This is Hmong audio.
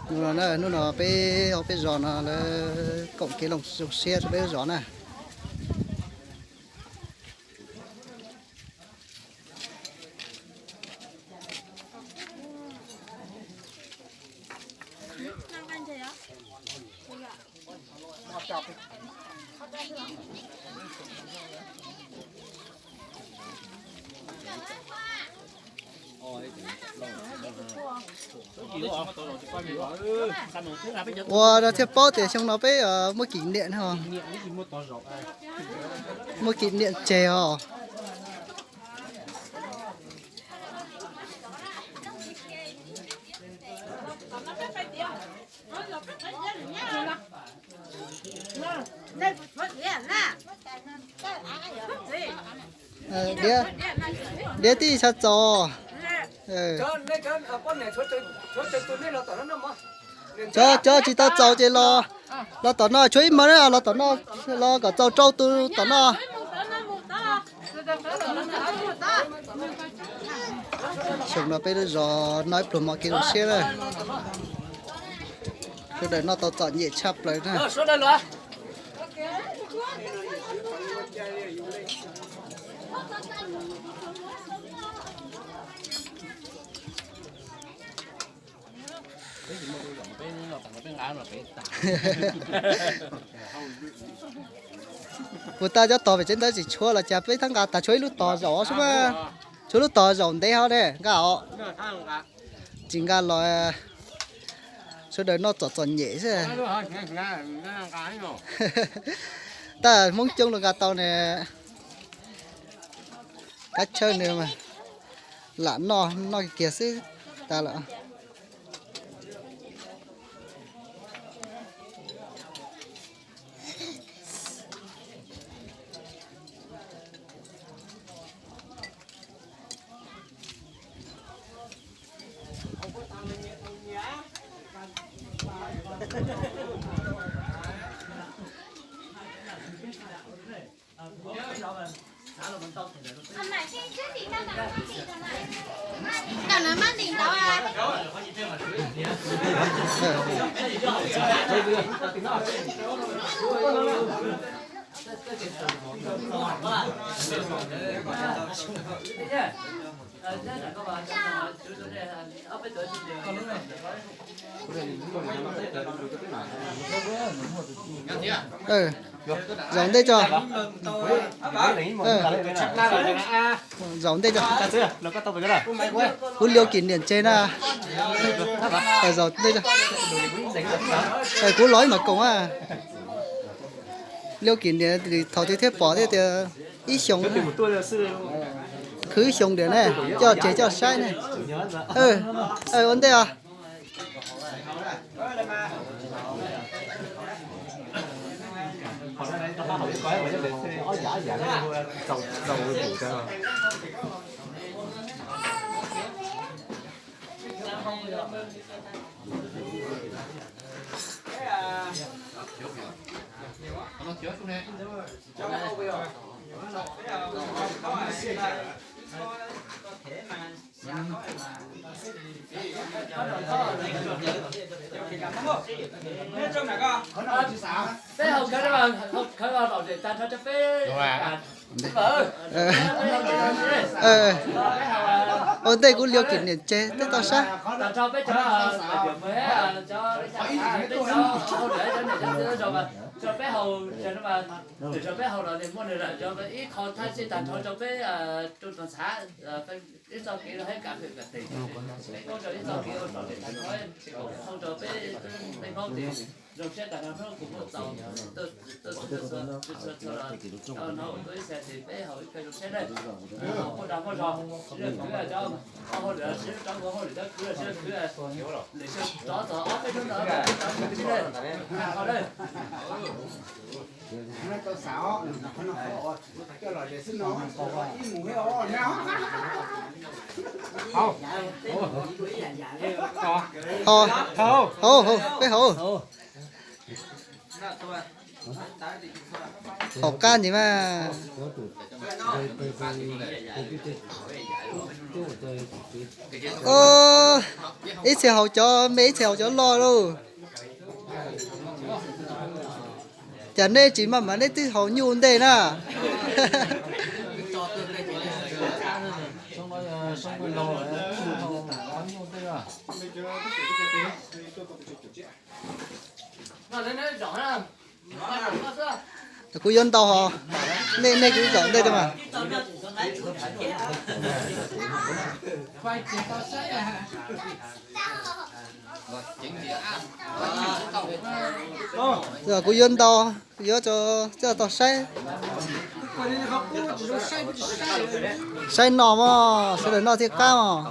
Hnub no, hnub no peb hauv peb zos no lawv koom kev zoo siab rau peb lub zos na. Ua rau thiaj paub tias xyoo no peb muaj kỷ niệm os. Muaj kỷ niệm tseg os. Diav, diav tib xyav txaus. Cov, cov tsis tau txaus ces los, los tom no tshuav ib hmos na, los tom no, los kom txaus rau tus tom no. Xyoo no peb lub zos noj ib pluag hmo kev zoo siab na. Sawv daws noj tau txom nyem tshaj plaws na. Puas tas cov tog pem tsev ntawd tsis tshuav los cas peb thab nqa tas tshuav ib lub tog zaum xwb mas. Tshuav lub tog zaum ntev hov ne nqa os. Tsis nqa los sawv daws noj txom txom nyem xwb. Tab Hmoob coob los nqa tau ne. Kab tshawb nws mas lam noj noj kiag xwb tas lawm. Zaum ntej tso. Zaum ntej tso. Kuv liu kỷ niệm tseg na. Zaum ntej tso. Kuv los ib mam koom a. Liu kỷ niệm thaum twg thiaj pom thiab tias ib xyoo, khwv ib xyoo tiag ne, coj tseg coj saib ne. Ua ntej os. Ua ntej kuv liu kỷ niệm tseg tej toj sab. Rau peb haus, rau peb haus los nws muaj nws lawm, rau ib qho thaj tsij tag nrho rau peb rau tug ntxhais, ib txoj kev rau hab kam fem kam tes, peb muab rau ib txoj kev ua tso tes tag nrho, hau rau peb, peb Hmoob tes zoo siab tag nrho hnub kuv muaj txaus, tuaj txhua txhua los hnub ua tuaj ib txhia tes peb haus ib pliag zoo siab na. Haus muaj dag muaj zog, sib khwv cov hauj lwm, sib rov hauj lwm cov khwv, sib khwv lwm sib rov txog ob peb hnub no, rov khwv tib na. Haus na. Haus, haus, peb haus. Haus qab ntsis mas. Ib txhia haus cov me, ib txhia haus cov loj lauj. Cas neb tsis maj mas neb twb haus nyuj ntej na. Kuv yuav ntau hos, nej, nej kuv zaum ntej mas. Kuv yuav ntau, yuav tso coj tau saib. Saib no mog, sawv daws noj thiaj qab mog.